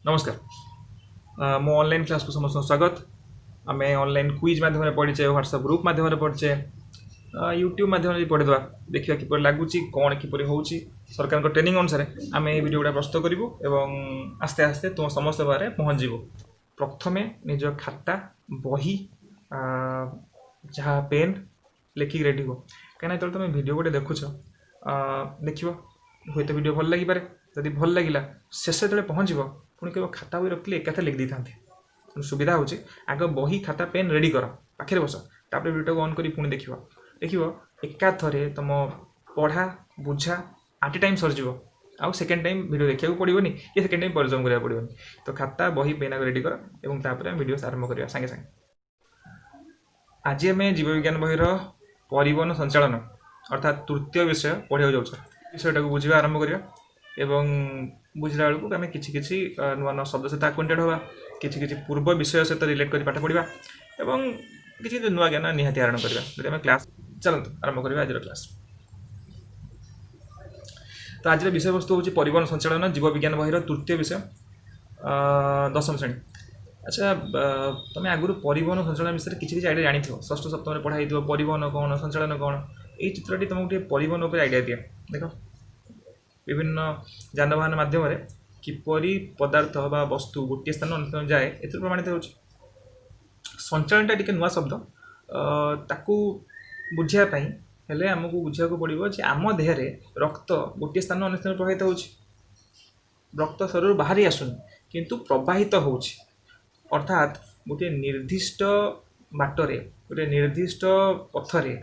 ନମସ୍କାର, ମୋ ଅନଲାଇନ୍ କ୍ଲାସ୍କୁ ସମସ୍ତଙ୍କୁ ସ୍ୱାଗତ। ଆମେ ଅନଲାଇନ୍ କୁଇଜ୍ ମାଧ୍ୟମରେ ପଢ଼ିଛେ, ହ୍ୱାଟ୍ସଆପ୍ ଗ୍ରୁପ୍ ମାଧ୍ୟମରେ ପଢ଼ିଛେ, ୟୁଟ୍ୟୁବ୍ ମାଧ୍ୟମରେ ବି ପଢ଼ିଦେବା। ଦେଖିବା କିପରି ଲାଗୁଛି, କ'ଣ କିପରି ହେଉଛି। ସରକାରଙ୍କ ଟ୍ରେନିଂ ଅନୁସାରେ ଆମେ ଏହି ଭିଡ଼ିଓ ଗୁଡ଼ା ପ୍ରସ୍ତୁତ କରିବୁ ଏବଂ ଆସ୍ତେ ଆସ୍ତେ ତୁମ ସମସ୍ତ ପାଖରେ ପହଞ୍ଚିଯିବ। ପ୍ରଥମେ ନିଜ ଖାତା, ବହି, ଯାହା ପେନ୍ ଲେଖିକି ରେଡ଼ି ହୁଅ, କାହିଁକିନା ଯେତେବେଳେ ତୁମେ ଭିଡ଼ିଓ ଗୋଟେ ଦେଖୁଛ, ଦେଖିବ ହୁଏତ ଭିଡ଼ିଓ ଭଲ ଲାଗିପାରେ। ଯଦି ଭଲ ଲାଗିଲା, ଶେଷ ଯେତେବେଳେ ପହଞ୍ଚିବ, ପୁଣି କେବଳ ଖାତା ବହି ରଖିଥିଲେ ଏକାଥରେ ଲେଖି ଦେଇଥାନ୍ତି। ତେଣୁ ସୁବିଧା ହେଉଛି, ଆଗ ବହି, ଖାତା, ପେନ୍ ରେଡ଼ି କର, ପାଖରେ ବସ, ତାପରେ ଭିଡ଼ିଓଟାକୁ ଅନ୍ କରି ପୁଣି ଦେଖିବ। ଦେଖିବ, ଏକାଥରେ ତୁମ ପଢ଼ା ବୁଝା ଆଟ୍ ଏ ଟାଇମ୍ ସରିଯିବ। ଆଉ ସେକେଣ୍ଡ ଟାଇମ୍ ଭିଡ଼ିଓ ଦେଖିବାକୁ ପଡ଼ିବନି କି ସେକେଣ୍ଡ ଟାଇମ୍ ପରିଶ୍ରମ କରିବାକୁ ପଡ଼ିବନି। ତ ଖାତା, ବହି, ପେନ୍ ଆଗ ରେଡ଼ି କର ଏବଂ ତାପରେ ଆମେ ଭିଡ଼ିଓ ଆରମ୍ଭ କରିବା ସାଙ୍ଗେ ସାଙ୍ଗେ। ଆଜି ଆମେ ଜୀବବିଜ୍ଞାନ ବହିର ପରିବହନ ସଞ୍ଚାଳନ, ଅର୍ଥାତ୍ ତୃତୀୟ ବିଷୟ ପଢ଼ିବାକୁ ଯାଉଛେ। ବିଷୟଟାକୁ ବୁଝିବା ଆରମ୍ଭ କରିବା ଏବଂ ବୁଝିଲା ବେଳକୁ ଆମେ କିଛି କିଛି ନୂଆ ନୂଆ ଶବ୍ଦ ସହିତ ଆକ୍ୱେଣ୍ଟେଡ୍ ହେବା, କିଛି କିଛି ପୂର୍ବ ବିଷୟ ସହିତ ରିଲେଟ୍ କରି ପାଠ ପଢ଼ିବା ଏବଂ କିଛି ନୂଆ ଜ୍ଞାନ ନିହାତି ଆହରଣ କରିବା ଯଦି ଆମେ କ୍ଲାସ୍। ଚାଲନ୍ତୁ, ଆରମ୍ଭ କରିବା ଆଜିର କ୍ଲାସ୍। ତ ଆଜିର ବିଷୟବସ୍ତୁ ହେଉଛି ପରିବହନ ସଞ୍ଚାଳନ, ଜୀବବିଜ୍ଞାନ ବହିର ତୃତୀୟ ବିଷୟ, ଦଶମ ଶ୍ରେଣୀ। ଆଚ୍ଛା, ତମେ ଆଗରୁ ପରିବହନ ସଞ୍ଚାଳନ ବିଷୟରେ କିଛି କିଛି ଆଇଡ଼ିଆ ଜାଣିଥିବ। ଷଷ୍ଠ ସପ୍ତମରେ ପଢ଼ା ହେଇଥିବ ପରିବହନ କ'ଣ, ସଞ୍ଚାଳନ କ'ଣ। ଏଇ ଚିତ୍ରଟି ତମକୁ ଟିକେ ପରିବହନ ଉପରେ ଆଇଡ଼ିଆ ଦିଏ। ଦେଖ, ବିଭିନ୍ନ ଯାନବାହନ ମାଧ୍ୟମରେ କିପରି ପଦାର୍ଥ ବା ବସ୍ତୁ ଗୋଟିଏ ସ୍ଥାନ ଅନ୍ୟ ସ୍ଥାନ ଯାଏ, ଏଥିରୁ ପ୍ରମାଣିତ ହେଉଛି। ସଞ୍ଚାଳନଟା ଟିକେ ନୂଆ ଶବ୍ଦ। ତାକୁ ବୁଝିବା ପାଇଁ ହେଲେ ଆମକୁ ବୁଝିବାକୁ ପଡ଼ିବ ଯେ ଆମ ଦେହରେ ରକ୍ତ ଗୋଟିଏ ସ୍ଥାନ ଅନ୍ୟ ସ୍ଥାନରେ ପ୍ରବାହିତ ହେଉଛି। ରକ୍ତ ଶରୀରରୁ ବାହାରି ଆସୁନି, କିନ୍ତୁ ପ୍ରବାହିତ ହେଉଛି। ଅର୍ଥାତ୍ ଗୋଟିଏ ନିର୍ଦ୍ଦିଷ୍ଟ ବାଟରେ, ଗୋଟିଏ ନିର୍ଦ୍ଦିଷ୍ଟ ପଥରେ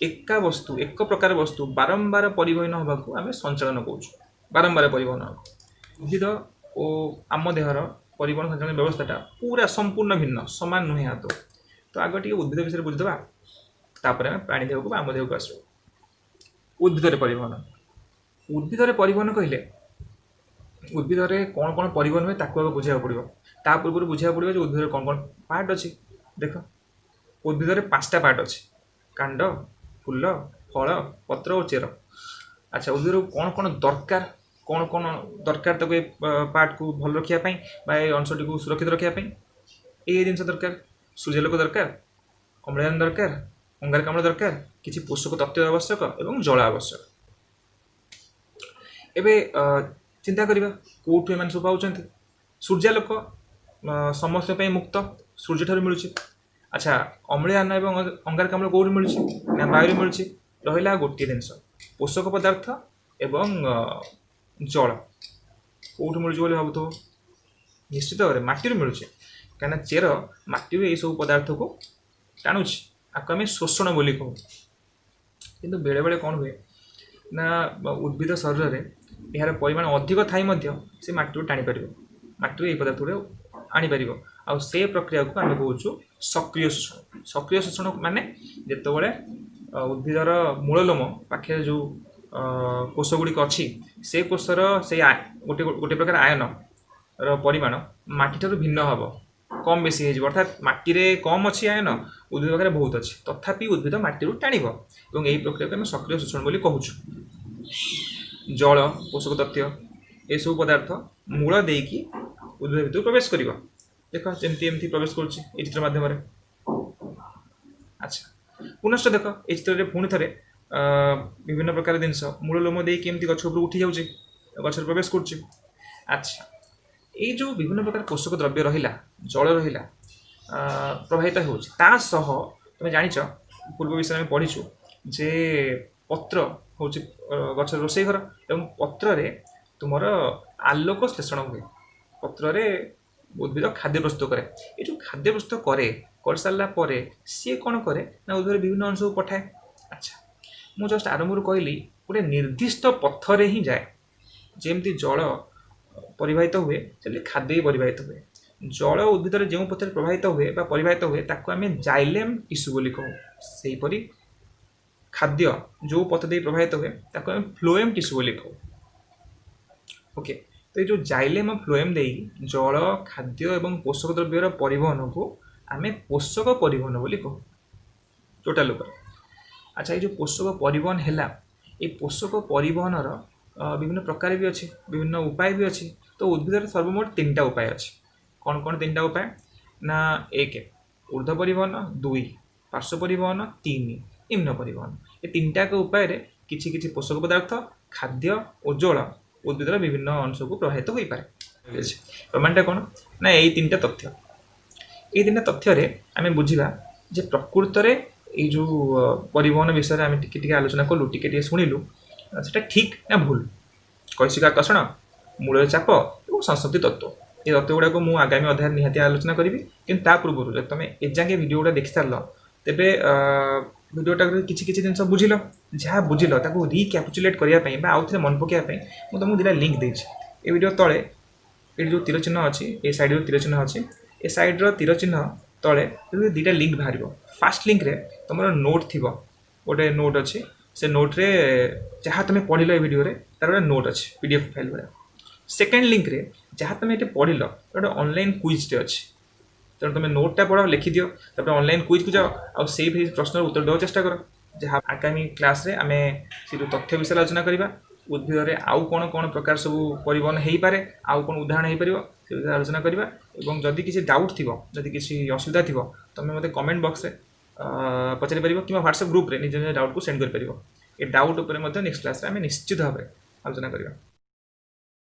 ଏକା ବସ୍ତୁ, ଏକ ପ୍ରକାର ବସ୍ତୁ ବାରମ୍ବାର ପରିବହନ ହେବାକୁ ଆମେ ସଞ୍ଚାଳନ କହୁଛୁ। ବାରମ୍ବାର ପରିବହନ ହେବାକୁ। ଉଦ୍ଭିଦ ଓ ଆମ ଦେହର ପରିବହନ ସଞ୍ଚାଳନ ବ୍ୟବସ୍ଥାଟା ପୁରା ସମ୍ପୂର୍ଣ୍ଣ ଭିନ୍ନ, ସମାନ ନୁହେଁ ଆଦୌ। ତ ଆଗ ଟିକେ ଉଦ୍ଭିଦ ବିଷୟରେ ବୁଝିଦେବା, ତାପରେ ଆମେ ପ୍ରାଣୀ ଦେହକୁ ବା ଆମ ଦେହକୁ ଆସିବ। ଉଦ୍ଭିଦରେ ପରିବହନ। ଉଦ୍ଭିଦରେ ପରିବହନ କହିଲେ ଉଦ୍ଭିଦରେ କ'ଣ କ'ଣ ପରିବହନ ହୁଏ, ତାକୁ ଆଗ ବୁଝିବାକୁ ପଡ଼ିବ। ତା ପୂର୍ବରୁ ବୁଝିବାକୁ ପଡ଼ିବ ଯେ ଉଦ୍ଭିଦରେ କ'ଣ କ'ଣ ପାର୍ଟ ଅଛି। ଦେଖ, ଉଦ୍ଭିଦରେ ପାଞ୍ଚଟା ପାର୍ଟ ଅଛି: କାଣ୍ଡ, ଫୁଲ, ଫଳ, ପତ୍ର ଓ ଚେର। ଆଚ୍ଛା, ଉଦ୍ଭିଦରୁ କ'ଣ କ'ଣ ଦରକାର? କ'ଣ କ'ଣ ଦରକାର ତାକୁ ଏ ପାର୍ଟକୁ ଭଲ ରଖିବା ପାଇଁ ବା ଏ ଅଂଶଟିକୁ ସୁରକ୍ଷିତ ରଖିବା ପାଇଁ? ଏଇ ଜିନିଷ ଦରକାର: ସୂର୍ଯ୍ୟାଲୋକ ଦରକାର, ଅମ୍ଳଜାନ ଦରକାର, ଅଙ୍ଗାରକାମ୍ଳ ଦରକାର, କିଛି ପୋଷକ ତତ୍ତ୍ୱ ଆବଶ୍ୟକ ଏବଂ ଜଳ ଆବଶ୍ୟକ। ଏବେ ଚିନ୍ତା କରିବା, କେଉଁଠୁ ଏମାନେ ସବୁ ପାଉଛନ୍ତି? ସୂର୍ଯ୍ୟାଲୋକ ସମସ୍ତଙ୍କ ପାଇଁ ମୁକ୍ତ, ସୂର୍ଯ୍ୟଠାରୁ ମିଳୁଛି। ଆଚ୍ଛା, ଅମ୍ଳଜାନ ଏବଂ ଅଙ୍ଗାରକାମ୍ଳ କେଉଁଠୁ ମିଳୁଛି ନା ବାୟୁରୁ ମିଳୁଛି। ରହିଲା ଗୋଟିଏ ଜିନିଷ, ପୋଷକ ପଦାର୍ଥ ଏବଂ ଜଳ କେଉଁଠୁ ମିଳୁଛି ବୋଲି ଭାବୁଥିବ? ନିଶ୍ଚିତ ଭାବରେ ମାଟିରୁ ମିଳୁଛି, କାହିଁକିନା ଚେର ମାଟିରୁ ଏଇସବୁ ପଦାର୍ଥକୁ ଟାଣୁଛି। ଆକୁ ଆମେ ଶୋଷଣ ବୋଲି କହୁ। କିନ୍ତୁ ବେଳେବେଳେ କ'ଣ ହୁଏ ନା ଉଦ୍ଭିଦ ଶରୀରରେ ଏହାର ପରିମାଣ ଅଧିକ ଥାଇ ମଧ୍ୟ ସେ ମାଟିରୁ ଟାଣିପାରିବ, ମାଟିରୁ ଏହି ପଦାର୍ଥ ଗୁଡ଼ିକ ଆଣିପାରିବ। ଆଉ ସେ ପ୍ରକ୍ରିୟାକୁ ଆମେ କହୁଛୁ ସକ୍ରିୟ ଶୋଷଣ। ସକ୍ରିୟ ଶୋଷଣ ମାନେ ଯେତେବେଳେ ଉଦ୍ଭିଦର ମୂଳ ଲୋମ ପାଖରେ ଯେଉଁ କୋଷ ଗୁଡ଼ିକ ଅଛି, ସେ କୋଷର ସେଇ ଗୋଟେ ଗୋଟେ ପ୍ରକାର ଆୟନର ପରିମାଣ ମାଟିଠାରୁ ଭିନ୍ନ ହେବ, କମ୍ ବେଶୀ ହେଇଯିବ। ଅର୍ଥାତ୍ ମାଟିରେ କମ୍ ଅଛି ଆୟନ, ଉଦ୍ଭିଦ ପାଖରେ ବହୁତ ଅଛି, ତଥାପି ଉଦ୍ଭିଦ ମାଟିରୁ ଟାଣିବ ଏବଂ ଏହି ପ୍ରକ୍ରିୟାକୁ ଆମେ ସକ୍ରିୟ ଶୋଷଣ ବୋଲି କହୁଛୁ। ଜଳ, ପୋଷକ ତତ୍ତ୍ୱ, ଏସବୁ ପଦାର୍ଥ ମୂଳ ଦେଇକି ଉଦ୍ଭିଦ ଭିତରକୁ ପ୍ରବେଶ କରିବ। ଦେଖ, ଯେମିତି ଏମିତି ପ୍ରବେଶ କରୁଛି ଏଇ ଚିତ୍ର ମାଧ୍ୟମରେ। ଆଚ୍ଛା, ପୁନଶ୍ଚ ଦେଖ, ଏଇ ଚିତ୍ରରେ ପୁଣି ଥରେ ବିଭିନ୍ନ ପ୍ରକାର ଜିନିଷ ମୂଳ ଲୋମ ଦେଇକି ଏମିତି ଗଛ ଉପରକୁ ଉଠି ଯାଉଛି, ଗଛରେ ପ୍ରବେଶ କରୁଛି। ଆଚ୍ଛା, ଏଇ ଯେଉଁ ବିଭିନ୍ନ ପ୍ରକାର ପୋଷକ ଦ୍ରବ୍ୟ ରହିଲା, ଜଳ ରହିଲା, ପ୍ରବାହିତ ହେଉଛି, ତା ସହ ତୁମେ ଜାଣିଛ, ପୂର୍ବ ବିଷୟରେ ଆମେ ପଢ଼ିଛୁ ଯେ ପତ୍ର ହେଉଛି ଗଛର ରୋଷେଇ ଘର ଏବଂ ପତ୍ରରେ ତୁମର ଆଲୋକ ଶ୍ଳେଷଣ ହୁଏ। ପତ୍ରରେ ଉଦ୍ଭିଦ ଖାଦ୍ୟ ପ୍ରସ୍ତୁତ କରେ। ଏ ଯେଉଁ ଖାଦ୍ୟ ପ୍ରସ୍ତୁତ କରେ, କରିସାରିଲା ପରେ ସିଏ କ'ଣ କରେ ନା ଉଦ୍ଭିଦର ବିଭିନ୍ନ ଅଂଶକୁ ପଠାଏ। ଆଚ୍ଛା, ମୁଁ ଜଷ୍ଟ ଆରମ୍ଭରୁ କହିଲି, ଗୋଟେ ନିର୍ଦ୍ଦିଷ୍ଟ ପଥରେ ହିଁ ଯାଏ। ଯେମିତି ଜଳ ପରିବାହିତ ହୁଏ, ସେମିତି ଖାଦ୍ୟ ବି ପରିବାହିତ ହୁଏ। ଜଳ ଉଦ୍ଭିଦରେ ଯେଉଁ ପଥରେ ପ୍ରବାହିତ ହୁଏ ବା ପରିବାହିତ ହୁଏ, ତାକୁ ଆମେ ଜାଇଲେମ୍ ଟିସ୍ୟୁ ବୋଲି କହୁ। ସେହିପରି ଖାଦ୍ୟ ଯେଉଁ ପଥ ଦେଇ ପ୍ରବାହିତ ହୁଏ, ତାକୁ ଆମେ ଫ୍ଲୋଏମ୍ ଟିସ୍ୟୁ ବୋଲି କହୁ। ଓକେ, ତ ଏଇ ଯେଉଁ ଜାଇଲେମ୍ ଓ ଫ୍ଲୋଏମ୍ ଦେଇ ଜଳ, ଖାଦ୍ୟ ଏବଂ ପୋଷକ ଦ୍ରବ୍ୟର ପରିବହନକୁ ଆମେ ପୋଷକ ପରିବହନ ବୋଲି କହୁ ଟୋଟାଲ ଉପରେ। ଆଚ୍ଛା, ଏଇ ଯେଉଁ ପୋଷକ ପରିବହନ ହେଲା, ଏଇ ପୋଷକ ପରିବହନର ବିଭିନ୍ନ ପ୍ରକାର ବି ଅଛି, ବିଭିନ୍ନ ଉପାୟ ବି ଅଛି। ତ ଉଦ୍ଭିଦର ସର୍ବମୋଟ ତିନିଟା ଉପାୟ ଅଛି। କ'ଣ କ'ଣ ତିନିଟା ଉପାୟ ନା, 1 ଉର୍ଦ୍ଧ୍ୱ ପରିବହନ, 2 ପାର୍ଶ୍ୱ ପରିବହନ, 3 ନିମ୍ନ ପରିବହନ। ଏ ତିନିଟାକ ଉପାୟରେ କିଛି କିଛି ପୋଷକ ପଦାର୍ଥ, ଖାଦ୍ୟ ଓ ଜଳ ଉଦ୍ଭିଦର ବିଭିନ୍ନ ଅଂଶକୁ ପ୍ରବାହିତ ହୋଇପାରେ। ଠିକ୍ ଅଛି, ପ୍ରମାଣଟା କ'ଣ ନା ଏଇ ତିନିଟା ତଥ୍ୟ। ଏଇ ତିନିଟା ତଥ୍ୟରେ ଆମେ ବୁଝିବା ଯେ ପ୍ରକୃତରେ ଏଇ ଯେଉଁ ପରିବହନ ବିଷୟରେ ଆମେ ଟିକେ ଟିକେ ଆଲୋଚନା କଲୁ, ଟିକେ ଟିକେ ଶୁଣିଲୁ, ସେଟା ଠିକ୍ ନା ଭୁଲ। କୈଶିକ ଆକର୍ଷଣ, ମୂଳର ଚାପ ଏବଂ ସଂସକ୍ତି ତତ୍ତ୍ୱ, ଏ ତତ୍ତ୍ୱ ଗୁଡ଼ାକୁ ମୁଁ ଆଗାମୀ ଅଧ୍ୟାୟରେ ନିହାତି ଆଲୋଚନା କରିବି। କିନ୍ତୁ ତା ପୂର୍ବରୁ ଯଦି ତୁମେ ଏଯାକେ ଭିଡ଼ିଓ ଗୁଡ଼ା ଦେଖିସାରିଲ, ତେବେ ଭିଡ଼ିଓଟାରେ କିଛି କିଛି ଜିନିଷ ବୁଝିଲ, ଯାହା ବୁଝିଲ ତାକୁ ରିକ୍ୟାପଚୁଲେଟ୍ କରିବା ପାଇଁ ବା ଆଉ ଥରେ ମନେ ପକାଇବା ପାଇଁ ମୁଁ ତୁମକୁ ଦୁଇଟା ଲିଙ୍କ୍ ଦେଇଛି। ଏ ଭିଡ଼ିଓ ତଳେ ଏଠି ଯେଉଁ ତୀର ଚିହ୍ନ ଅଛି, ଏ ସାଇଡ଼୍ ଯେଉଁ ତୀର ଚିହ୍ନ ଅଛି, ଏ ସାଇଡ଼୍ର ତୀର ଚିହ୍ନ ତଳେ ଦୁଇଟା ଲିଙ୍କ୍ ବାହାରିବ। ଫାର୍ଷ୍ଟ ଲିଙ୍କ୍ରେ ତୁମର ନୋଟ୍ ଥିବ, ଗୋଟେ ନୋଟ୍ ଅଛି, ସେ ନୋଟ୍ରେ ଯାହା ତୁମେ ପଢ଼ିଲ ଏ ଭିଡ଼ିଓରେ ତାର ଗୋଟେ ନୋଟ୍ ଅଛି, PDF file ଭଳିଆ। ସେକେଣ୍ଡ ଲିଙ୍କ୍ରେ ଯାହା ତୁମେ ଏଠି ପଢ଼ିଲ ଗୋଟେ ଅନଲାଇନ୍ କୁଇଜ୍ଟେ ଅଛି। ତେଣୁ ତୁମେ ନୋଟ୍ଟା ପଢ଼, ଲେଖିଦିଅ, ତାପରେ ଅନଲାଇନ୍ କୁଇଜ୍କୁ ଯାଅ ଆଉ ସେଇ ପ୍ରଶ୍ନର ଉତ୍ତର ଦେବାକୁ ଚେଷ୍ଟା କର। ଯାହା ଆଗାମୀ କ୍ଲାସ୍ରେ ଆମେ ସେ ଯେଉଁ ତଥ୍ୟ ବିଷୟରେ ଆଲୋଚନା କରିବା, ଉଦ୍ଭିଦରେ ଆଉ କ'ଣ କ'ଣ ପ୍ରକାର ସବୁ ପରିବହନ ହେଇପାରେ, ଆଉ କ'ଣ ଉଦାହରଣ ହେଇପାରିବ, ସେ ବିଷୟରେ ଆଲୋଚନା କରିବା। ଏବଂ ଯଦି କିଛି ଡାଉଟ୍ ଥିବ, ଯଦି କିଛି ଅସୁବିଧା ଥିବ, ତୁମେ ମୋତେ କମେଣ୍ଟ ବକ୍ସରେ ପଚାରିପାରିବ କିମ୍ବା ହ୍ୱାଟ୍ସଆପ୍ ଗ୍ରୁପ୍ରେ ନିଜ ନିଜ ଡାଉଟ୍କୁ ସେଣ୍ଡ କରିପାରିବ। ଏ ଡାଉଟ୍ ଉପରେ ମଧ୍ୟ ନେକ୍ସଟ କ୍ଲାସ୍ରେ ଆମେ ନିଶ୍ଚିତ ଭାବରେ ଆଲୋଚନା କରିବା।